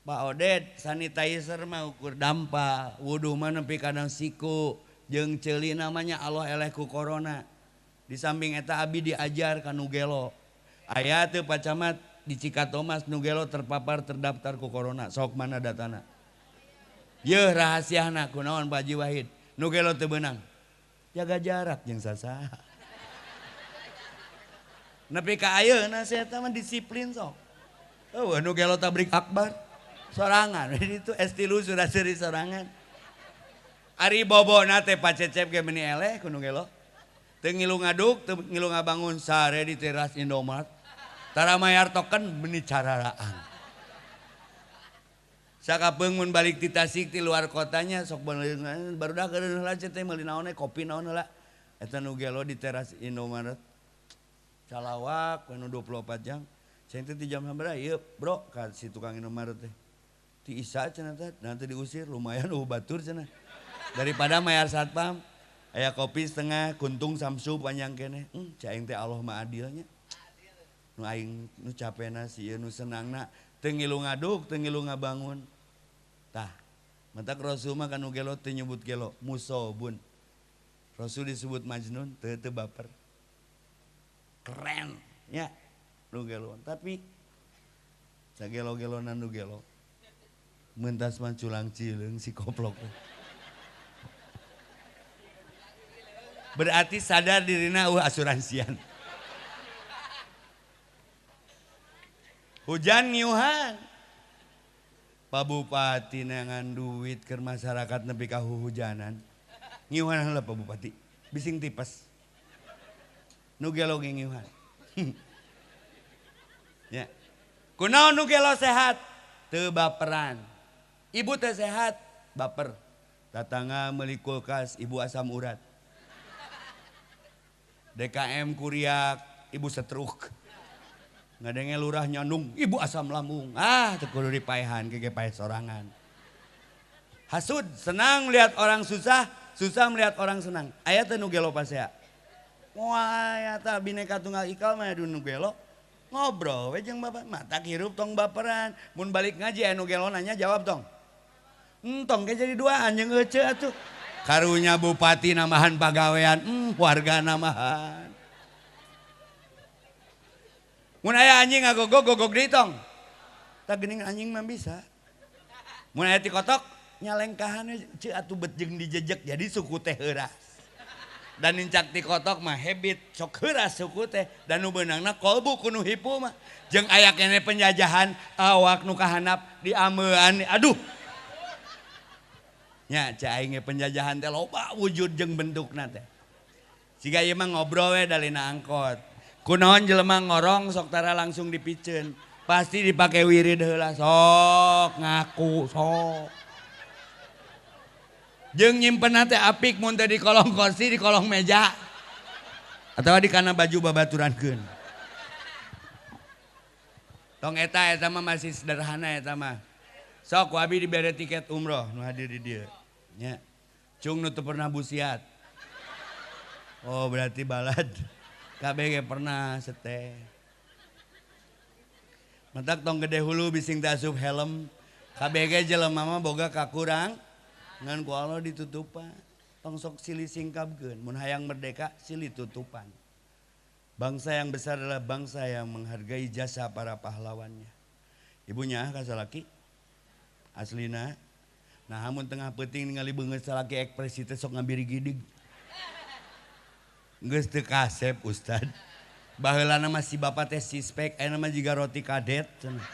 Pak Oded, sanitizer mah ukur dampa, wudu mah nepi kana siku, jeung ceuli namanya Allah eleh ku corona. Di samping eta abi diajar ka nu gelo. Aya teu Pak Camat di Cikatomas nu gelo terpapar terdaftar ku corona, sok mana datana? Yeuh rahasiana kunaon Pak Haji Wahid, nu gelo teu beunang. Jaga jarak jeung sasaha. Nepi ka ayeuna sia eta mah disiplin sok. Eueuh nu gelo tabrik akbar sorangan. Itu S3 sudah seuri sorangan. Ari bobona teh Pak Cecep ge meuni eleh ku nu gelo. Teu ngilu ngaduk, teu ngilu ngabangun sare di teras Indomart. Tara mayar token meuni cararaan. Sakapeung mun balik ti Tasik ti luar kotanya sok barudak heula teh meuli naon kopi naon heula. Eta nu gelo di teras Indomaret. Calawak anu 24 jam. Ceng teh ti jam sabaraha ieu, Bro, ka si tukang Indomaret teh. Ti Isa cenah teh, nanti diusir lumayan batur cenah. Daripada mayar satpam, aya kopi setengah, kuntung samsu panjang keneh. Cai aing teh Allah mah adilnya. Nu aing nu capena si ieu nu senangna teu ngilu ngaduk, teu ngilu ngabangun. Tah, matak Rasul mah kanu gelo teu nyebut gelo, musobun. Rasul disebut majnun, teu teu baper. Keren, ya, nu gelo. Tapi sagelo-gelonan nu gelo. Mentas mah culang cileung si koplok. Berarti sadar dirina asuransian. Hujan ngiuhan. Pak Bupati neangan duit ke masyarakat nepi ka huhujanan. Ngiuhan heula Pak Bupati, bising tipes. Nu gelo ge ngiuhan. Ya. Kunaon nu gelo sehat? Teu baperan. Ibu teh sehat, baper. Tatangga meuli kulkas, ibu asam urat. DKM kuriak, ibu setruk. Ngadenge lurah nyandung, ibu asam lambung. Ah, teu kudu dipaehan, ge paeh sorangan. Hasud, senang melihat orang susah, susah melihat orang senang. Aya teh nu gelo pasea. Wah, eta Bineka Tunggal Ika mah nu gelo. Ngobrol we jeung bapak, matak hirup tong baperan. Mun balik ngaji aya nu gelo nanya jawab tong. Entong ge jadi duaan jeung euceu atuh. Karunya bupati namahan pagawean, warga namahan. Mun aya anjing ngagogog gogog deui tong. Tah geuning anjing mah bisa. Mun aya ti kotok nyalengkahan ceu atuh bet jeung dijejek jadi suku teh heuras. Dan nincak ti kotok mah habit sok heuras suku teh dan nu beunangna kolbu ku nu hipu mah. Jeung aya keneh penjajahan awak nu kahanap diameuan aduh. Nya cai aing penjajahan teh loba wujud jeung bentukna teh. Siga ieu mah ngobrol we dalina angkot. Kunaon jelema ngorong sok tara langsung dipiceun. Pasti dipake wirid heula sok ngaku sok. Jeung nyimpenna teh apik mun teh di kolong kursi, di kolong meja. Atawa di kana baju babaturankeun. Tong eta eta mah masih sederhana eta mah. Sok ku abi dibere tiket umroh nu hadir di dieu. Nya. Cung nu teu pernah busiat. Oh berarti balad. KBG pernah sete. Matak tong gede hulu bising teh asup helm. KBG jelema mah boga kakurang ngan ku Allah ditutupan. Tong sok silih singkapkeun, mun hayang merdeka silih tutupan. Bangsa yang besar adalah bangsa yang menghargai jasa para pahlawannya. Ibunya ka salaki aslina. Nah mun tengah peuting ningali beungeut salaki ekspresi teh sok ngabiri gidig. Geus teu kasep ustad. Baheulana mah si bapak teh sispek, ayeuna mah jiga roti kadet cenah.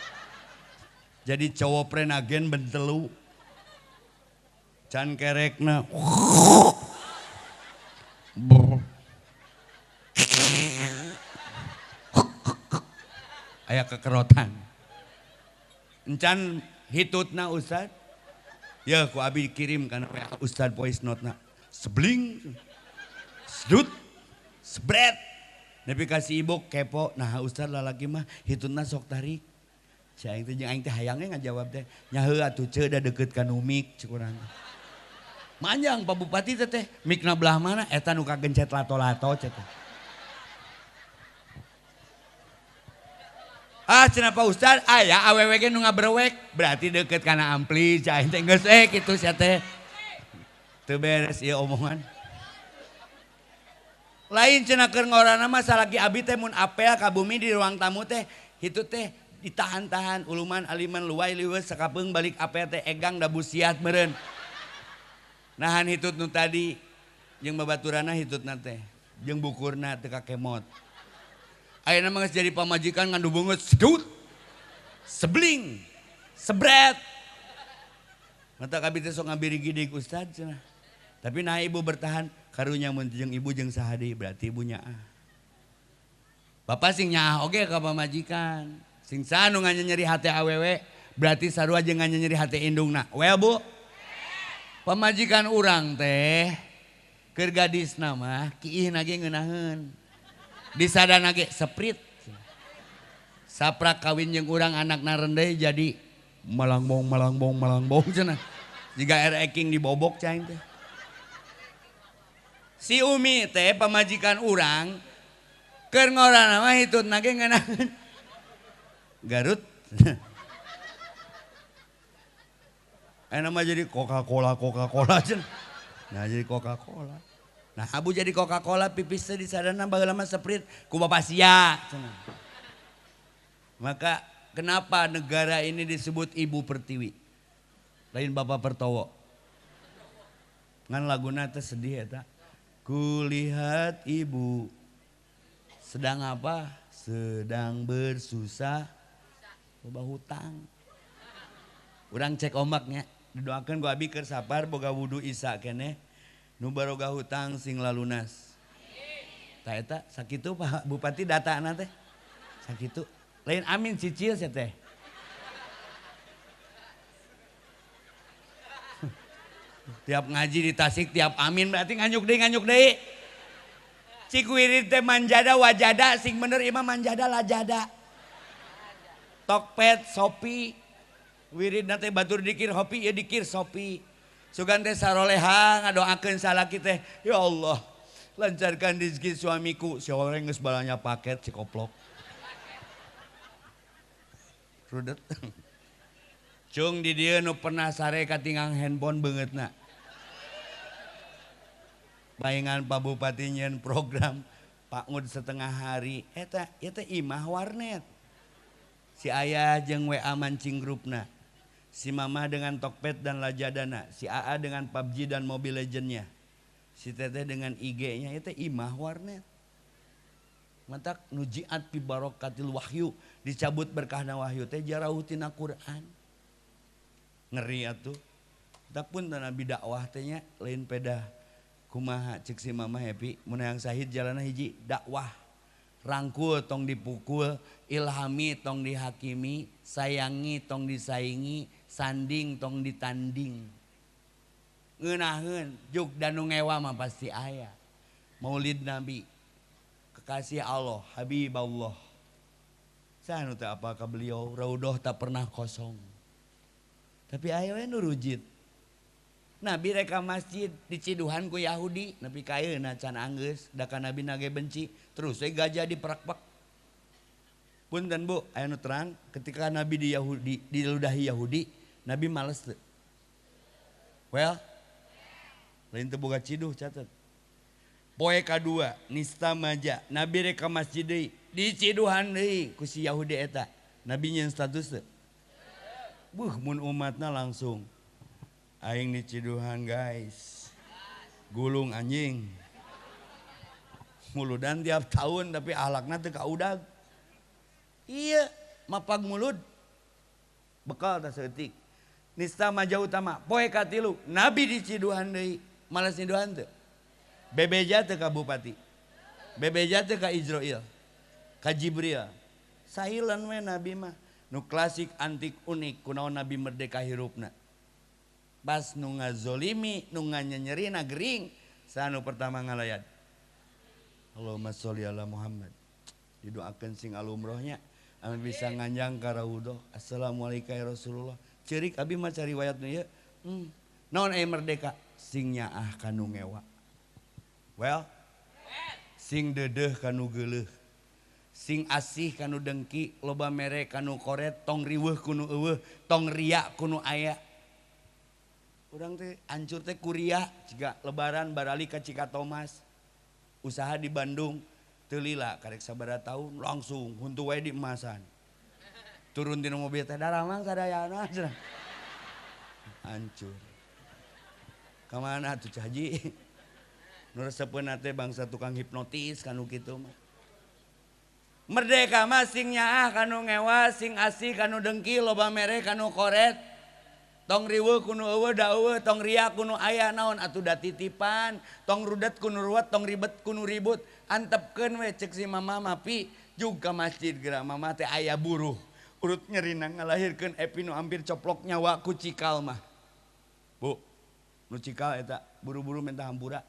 Jadi cowok prenagen bentelu. Can kerekna. Aya kekerotan. Encan hitutna ustad. Ya ku abi kirim kana WA ustad voice note-na. Sebling. Sedut. Sebret. Nepi ka si ibu kepo, nah ustad lalaki mah hitutna sok tarik. Si aing teh jeung aing teh hayangnya ngajawab teh, nya heuh atuh ceu da deukeut ka nu mik cek urang. Manjang Pak Bupati teh teh, mikna belah mana eta nu kagencet lato-lato cek teh. Ah cenah Pak Ustad, aya awewe ge nu ngabrewek, berarti deukeut kana ampli cek aing teh geus kitu sia teh. Teu beres ieu omongan. Lain cenah keur ngorana mah salaki abi teh mun apel ka bumi di ruang tamu teh, hitu teh ditahan-tahan uluman aliman luai liweus sakapeung balik apel teh egang da busiat meureun. Nahan hitut nu tadi jeung babaturana hitutna teh jeung bukurna teu kakemot. Ayeuna mah geus jadi pamajikan ngandu beungeut sedut sebling sebret. Mata abi teh sok ngabiri gidig ustad cenah. Tapi nah ibu bertahan karunya mun jeung ibu jeung saha deui berarti ibu nyaah. Bapak sing nyaah oge ka pamajikan. Sing saha nu nganyeri hate awewe berarti sarua jeung nganyeri hate indungna. Well bu. Pamajikan urang teh keur gadisna mah kiihna ge ngeunaheun. Disadana ge seprit. Saprak kawin jeung urang anakna rendeh jadi malangbong malangbong malangbong cenah. Jiga ereking dibobok cai teh. Si Umi teh pamajikan urang keur ngorana mah hitutna ge ngeunaheun. Garut. Ayeuna mah jadi Coca-Cola Coca-Cola cenah. Nah jadi Coca-Cola. Nah abu jadi Coca-Cola pipis teh disadana baheula mah Sprite ku bapak sia cenah. Maka kenapa negara ini disebut Ibu Pertiwi? Lain Bapak Pertowo. Ngan laguna teh sedih eta. Kulihat ibu sedang apa? Sedang bersusah loba hutang. Urang cek ombaknya, didoakeun ku abi keur sapar boga wudu isya keneh nu baroga hutang sing lalunas. Tah eta sakitu Pak Bupati datana teh. Sakitu. Lain amin cicil sia teh. Tiap ngaji di Tasik tiap amin berarti nganyuk deui nganyuk deui. Cik wirid teh manjada wajada sing bener ieu mah manjada lajada. Tokped Shopee wirid teh batur dikir hopi ieu dikir Shopee. Sugan teh saroleha ngadoakeun salaki teh ya Allah lancarkan rezeki suamiku. Si orang geus balanya paket si koplok. Rudet. Cung di dieu nu pernah sare katingang handphone beungeutna. Bayangan Pak Bupati nyieun program Pak Ngud setengah hari eta ieu teh imah warnet. Si ayah jeung WA mancing grupna. Si mama dengan Tokped dan Lajadana, si AA dengan PUBG dan Mobile Legendnya. Si teteh dengan IG-nya itu imah warnet. Matak nujiat fi barakatil wahyu, dicabut berkahna wahyu teh jarauh tina Quran. Ngeri atuh. Tak pun nabi dakwah teh nya lain pedah kumaha cek si mama happy mun hayang sahid jalana hiji dakwah. Rangkul tong dipukul, ilhami tong dihakimi, sayangi tong disaingi, sanding tong ditanding. Ngeunaheun juk dan nu ngewa mah pasti aya. Maulid Nabi, kekasih Allah, Habib Allah. Saha nu teu apal ka beliau, raudhah tak pernah kosong. Tapi aya we nu rujit. Nabi rek ka masjid diciduhan ku Yahudi, nepi ka ayeuna can anggeus, da ka Nabi nage benci, terus we gajah diperak-pek. Punten Bu, aya nu terang ketika Nabi di Yahudi, diludahi Yahudi, Nabi males teu? Well, lain teu boga ciduh catet. Poe kadua nista maja Nabi rek ka masjid deui diciduhan deui ku si Yahudi eta. Nabi nyeun status teu? Buh mun umatna langsung aing diciduhan guys. Gulung anjing. Muludan tiap tahun tapi ahlakna teu kaudag. Iya, mapag mulud. Bekal tah saeutik. Nista maja utama poe katilu Nabi diciduhan deui. Malas nyiduhan teu? Bebeja teu ka bupati. Bebeja teu ka Israil. Ka Jibril. Silent we Nabi mah. Nu klasik antik unik kunaon Nabi merdeka hirupna. Pas nu ngazolimi, nu nganyenyerina gering, saha nu pertama ngalayat? Allahumma sholli ala Muhammad. Didoakeun sing alumrohnya anu bisa nganjang ka raudhah. Assalamualaikum ya Rasulullah. Ceurik abi mah cari riwayat nu ieu. Naon aya merdeka? Sing nyaah ka nu ngewa. Well, sing deudeuh ka nu geuleuh. Sing asih ka nu dengki, loba mere ka nu koret, tong riweuh ku nu eueuh, tong ria ku nu aya. Urang teh hancur teh kuria jiga lebaran barali ka Cikatomas. Usaha di Bandung teu lila karek sabaraha tahun langsung huntu wae di emasan. Turun tina mobil teh daramang sadayana cenah. Hancur. Ka mana atuh Cah Haji? Nu resepeuna teh bangsa tukang hipnotis kanu kitu mah. Merdeka mah sing nyaah kanu ngewa, sing asih kanu dengki, loba mere kanu koret. Tong riweuh kunu eueuh da eueuh, tong ria kunu aya naon atuh da titipan, tong rudet kunu ruwet, tong ribet kunu ribut. Antepkeun we ceuk si mama mah pi jug ka masjid geura mama teh aya buruh. Urut nyerina ngalahirkeun Epi nu hampir coplok nyawa ku cikal mah. Bu, nu cikal eta buru-buru minta hampura.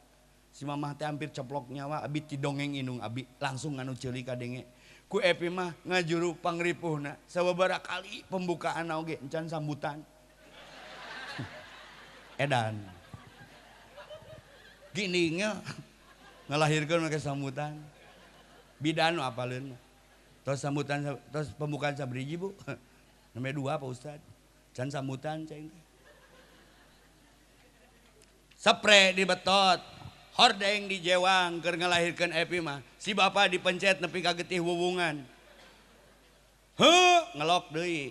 Si mamah teh hampir coplok nyawa abi ti dongeng indung abi langsung nganu ceuli kadenge. Ku Epi mah ngajuru pangripuhna sababaraha kali pembukaan oge encan sambutan. Edan. Gini nya ngalahirkeun make sambutan. Bidan nu apaleun mah. Tos sambutan tos pembukaan sabriji Bu. Namanya dua Pak Ustad. Can sambutan cai teh. Sepre dibetot, hordeng dijewang keur ngalahirkeun Epi mah. Si bapa dipencet nepi ka getih wuwungan. Heuh, ngelok deui.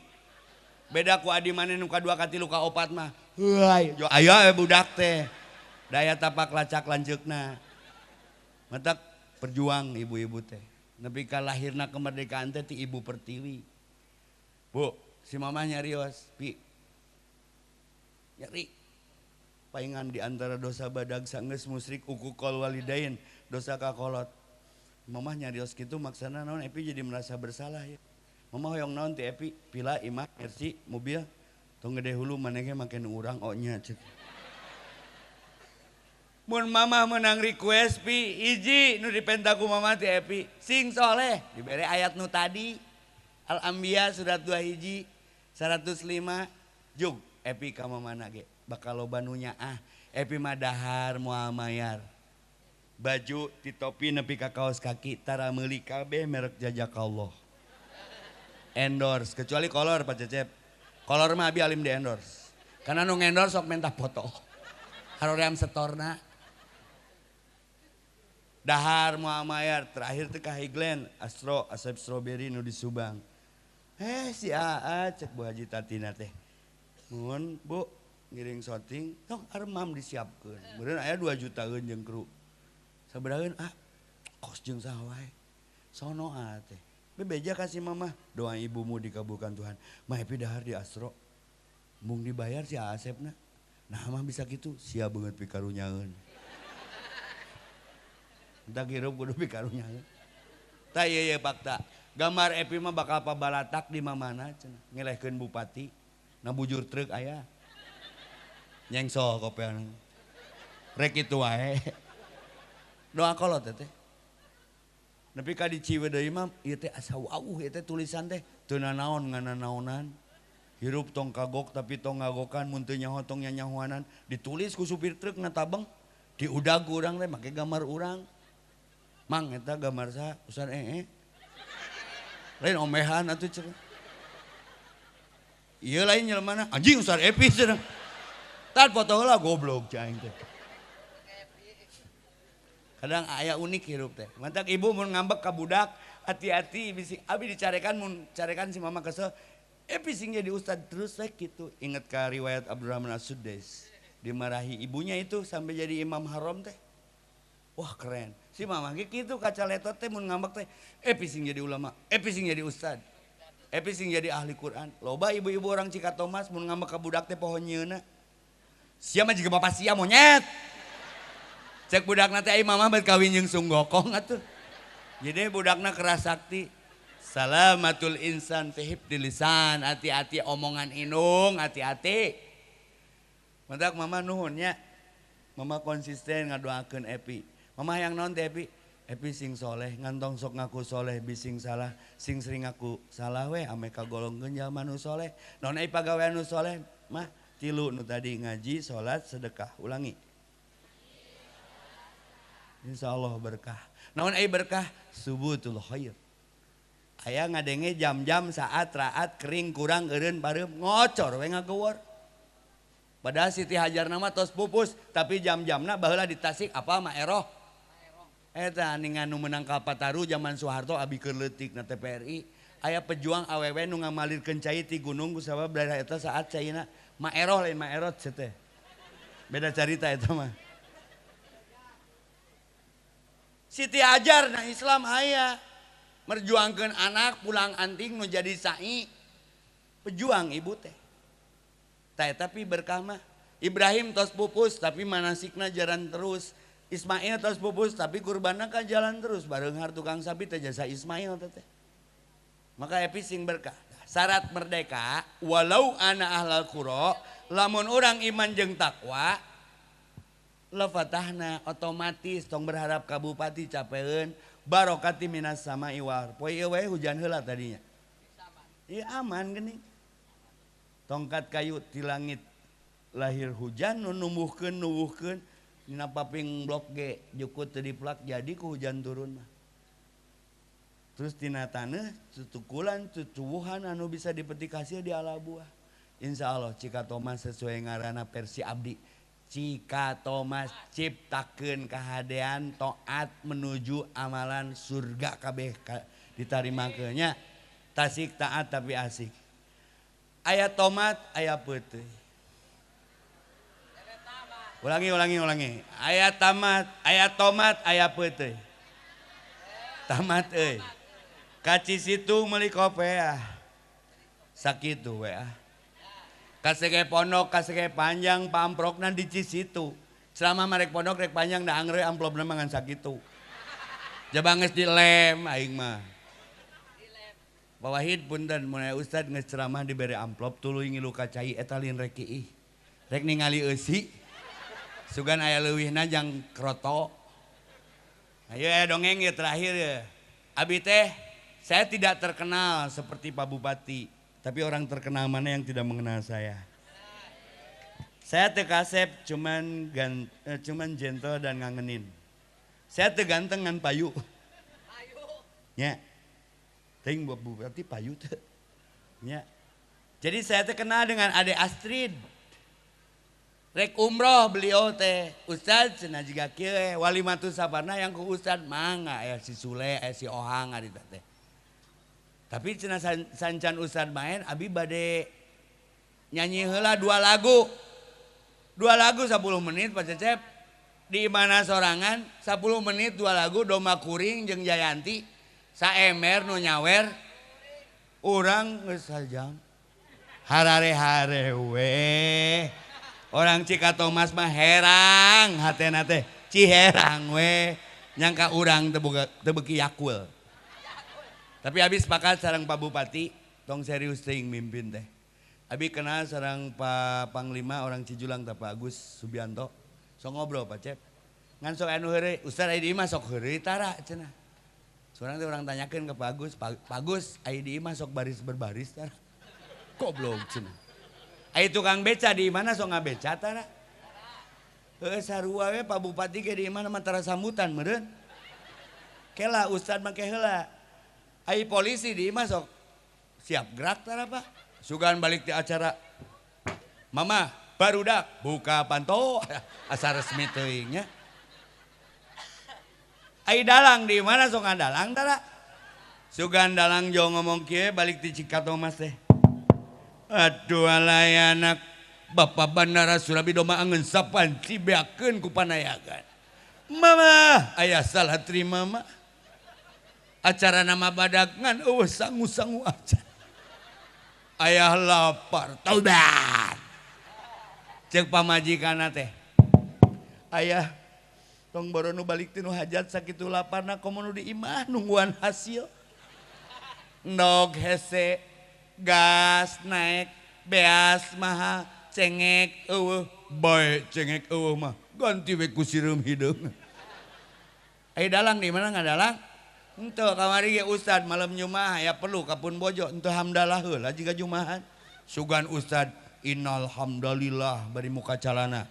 Beda ku adi maneh nu kadua katilu ka opat mah. Heuay, jo aya we budak teh. Daya tapak lacak lanceukna. Matak perjuang ibu-ibu teh. Nepi ka lahirna kemerdekaan teh ti Ibu Pertiwi. Bu, si mamah nyarios, pi. Nyeri. Paingan di antara dosa badag sanggeus musyrik uququl walidain, dosa kakolot. Mamah nyarios kitu maksana naon Epi jadi merasa bersalah ya. Mamah hoyong naon ti Epi, pila imah mercy mobil tong gede hulu maneh ge make nu urang oh nya ceuk. Mun mamah menang request pi hiji nu dipenta ku mamah ti Epi, sing soleh dibere ayat nu tadi. Al-Anbiya surat 2 hiji 105 jug Epi ka mamana ge bakal loba nu nyaah. Epi mah dahar moal mayar. Baju ti topi nepi ka kaos kaki tara meuli kabeh merek jajakallah. Endorse kecuali kolor Pak Cecep. Kolor mah abi alim di endorse. Karena nu endorse sok mentah foto. Haroream setorna. Dahar moal mayar terakhir teh ka Higlen Astro Asep Strawberry nu di Subang. Si AA cek Bu Haji Tatina teh. Mun Bu ngiring syuting tong aremam disiapkeun. Meureun aya 2 jutaan jeung kru. Sabaraheun ah kos jeung saha wae. Sono ah teh. Bebeja kasih mama doa ibumu dikabulkan Tuhan. Mah Epi dahar di Astro. Mung dibayar si Asepna. Nah mah bisa gitu sia beungeut pikarunyaeun. Entah hirup kudu pikarunyaeun. Tah ieu ye fakta. Gambar Epi mah bakal pabalatak di mamana cenah. Ngelehkeun bupati. Na bujur truk aya. Nyengsol kopean. Rek kitu wae. Doa kolot teh. Nepi ka di Ciwidey mah ieu teh asa wauh ieu teh tulisan teh teu nanaon ngananaonan. Hirup tong kagok tapi tong ngagokan mun teu nyaho tong nyanyahoanan ditulis ku supir truk ngatabeng diudag ku urang teh make gambar urang. Mang eta gambar saha? Ustad ee. Lain omehan atuh cenah. Ieu lain jelema anjing Ustaz Epi cenah. Tad foto heula goblok cai aing teh. Kadang aya unik hirup teh. Mantak ibu mun ngambek ka budak, hati-hati bisi abi dicarekan mun carekan si mama kesel. Epi sing jadi ustad terus we kitu. Ingat ka riwayat Abdurrahman As-Sudais. Dimarahi ibunya itu sampai jadi imam haram teh. Wah keren. Si mama ge kitu kaca letot teh mun ngambek teh, Epi sing jadi ulama, Epi sing jadi ustad. Epi sing jadi ahli Quran. Loba ibu-ibu orang Cikatomas mun ngambek ka budak teh poho nyieuna. Sia mah jiga bapak sia monyet. Cek budakna teh ai mama bet kawin jeung sunggokong atuh. Jadi budakna keras sakti. Salamatul insan fi hifdil lisan, hati-hati omongan indung, hati-hati. Mantak mama nuhun nya. Mama konsisten ngadoakeun Epi. Mama hayang naon teh Epi? Epi sing soleh, ngantong sok ngaku soleh, bising salah, sing sering ngaku salah we ame kagolongkeun jalma nu soleh. Naon ai pagawean nu soleh mah tilu nu tadi ngaji, salat, sedekah. Ulangi. Insya Allah berkah. Naon ai berkah? Subutul khair. Aya ngadenge jam-jam saat raat kering kurang eureun pareup ngocor we ngagewor. Padahal Siti Hajar nama tos pupus, tapi jam-jamna baheula di Tasik apa Maeroh. Eta ningan nu menang Kalpataru zaman Soeharto abi keur leutik na TPRI. Aya pejuang awewe nu ngamalirkeun cai ti gunung kusabab daerah eta saat caina Maeroh lain Maerot cenah teh. Beda carita eta mah. Siti Hajar na Islam aya merjuangkeun anak pulang anting nu jadi sai pejuang ibu teh. Tah tapi berkah mah Ibrahim tos pupus tapi manasikna jalan terus. Ismail tos pupus tapi kurbanna kan jalan terus bareunghar tukang sapi teh jasa Ismail teh. Maka Epi sing berkah. Syarat merdeka walau ana ahlal qura lamun urang iman jeung takwa lafatahna otomatis tong berharap ka bupati capeun barokati minas sama iwar. Poe ieu we hujan heula tadinya. Ieu aman geuning. Tongkat kayu ti langit lahir hujan nu numbuhkeun nuwuhkeun dina paping blok ge jukut teu diplak jadi ku hujan turun mah. Terus tina taneuh tutukulan tutuwuhan anu bisa dipetik hasil di ala buah. Insyaallah Cikatomas sesuai ngaranna versi abdi. Cikatomas ciptakeun kahadean taat menuju amalan surga kabeh ditarimakeun nya. Tasik taat tapi asik. Aya tomat, aya peuteuy. Ulangi, ulangi, ulangi. Aya tamat, aya tomat, aya peuteuy. Tamat euy. Ka Cisitu meuli kopeah. Sakitu we ah. Kasege pondok, kasege panjang, pamprokna di Cisitu. Selama marek pondok rek panjang da angre amplopna mah ngan sakitu. Jaba geus dilem aing mah. Pak Wahid punten mun aya ustad geus ceramah dibere amplop tuluy ngilu ka cai eta lain rek kiih. Rek ningali eusi. Sugan aya leuwihna jang kroto. Ayo ya dongeng ya terakhir ya. Abi teh saya tidak terkenal seperti Pak Bupati, tapi orang terkenal mana yang tidak mengenal saya? Saya teu kasep cuman cuman gentle dan ngangenin. Saya teu ganteng ngan payu. Nya. Teuing buat bupati payu teu. Nya. Jadi saya terkenal dengan Ade Astrid. Rek umroh beliau teh, ustad cenah jiga kieu walimatus sabarna yang ku ustad mangga aya si Sule, aya si Ohang ari teh. Tapi cenah sancan ustad main abi bade nyanyi heula dua lagu. Dua lagu 10 menit Pak Cecep. Di mana sorangan 10 menit dua lagu Domba Kuring jeung Jayanti saemer nu nyawer urang geus sajam. Harare-hare we. Orang Cikatomas mah herang hatena teh, ciherang we nyangka urang teu beuki yakul. Tapi habis sepakat sareng Pak Bupati tong serius teuing mimpin teh. Abi kenal sareng Pak Panglima orang Cijulang tah Pak Agus Subianto. Sok ngobrol Pak Cep. Ngan sok anu heureuy, ustad aya di imah sok heureuy tara cenah. Surang teh urang tanyakeun ke Pak Agus, Pak Agus aya di imah sok baris berbaris tara. Goblok cenah. Aya tukang beca di mana sok ngabeca tara. Heueuh sarua we Pak Bupati ge di imah mah tara sambutan meureun. Kela ustad mah ke heula. Ai polisi di imah sok siap gerak tara Pak. Sugan balik di acara. Mama, barudak buka panto asa resmi teuing nya. Ai dalang di mana sok ngadalang tara? Sugan dalang jo ngomong kieu balik di Cikatomas teh. Aduh alay anak Bapak Bandara Surabi Doma angeun sapanci beakeun ku panayagan. Mama, aya salah terima mah. Acara nama badak ngan eueuh sangu-sangu aja. Ayah lapar, taubat. Cek pamajikanna teh. Ayah tong boro nu balik ti nu hajat sakitu laparna komo nu di imah nungguan hasil. Ndog hese, gas naik, beas mahal, cengek eueuh, bae cengek eueuh mah ganti we ku sireum hideung. Ai dalang di mana ngadalang? Henteu kamari ge ustad malam Jumaah aya perlu ka pun bojo henteu hamdalah heula jiga Jumahan. Sugan ustad innal hamdalillah bari muka calana.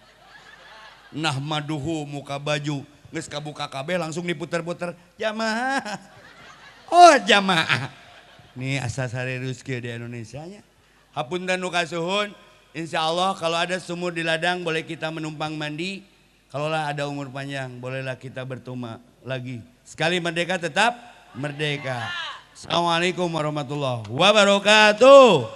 Nahmaduhu muka baju geus kabuka kabeh langsung diputer-puter jamaah. Oh jamaah. Nih asa sareurus kieu di Indonesia nya. Hapunten nu kasuhun, insyaallah kalau ada sumur di ladang boleh kita menumpang mandi. Kalaulah ada umur panjang bolehlah kita bertuma lagi. Sekali merdeka tetap merdeka. Assalamualaikum warahmatullahi wabarakatuh.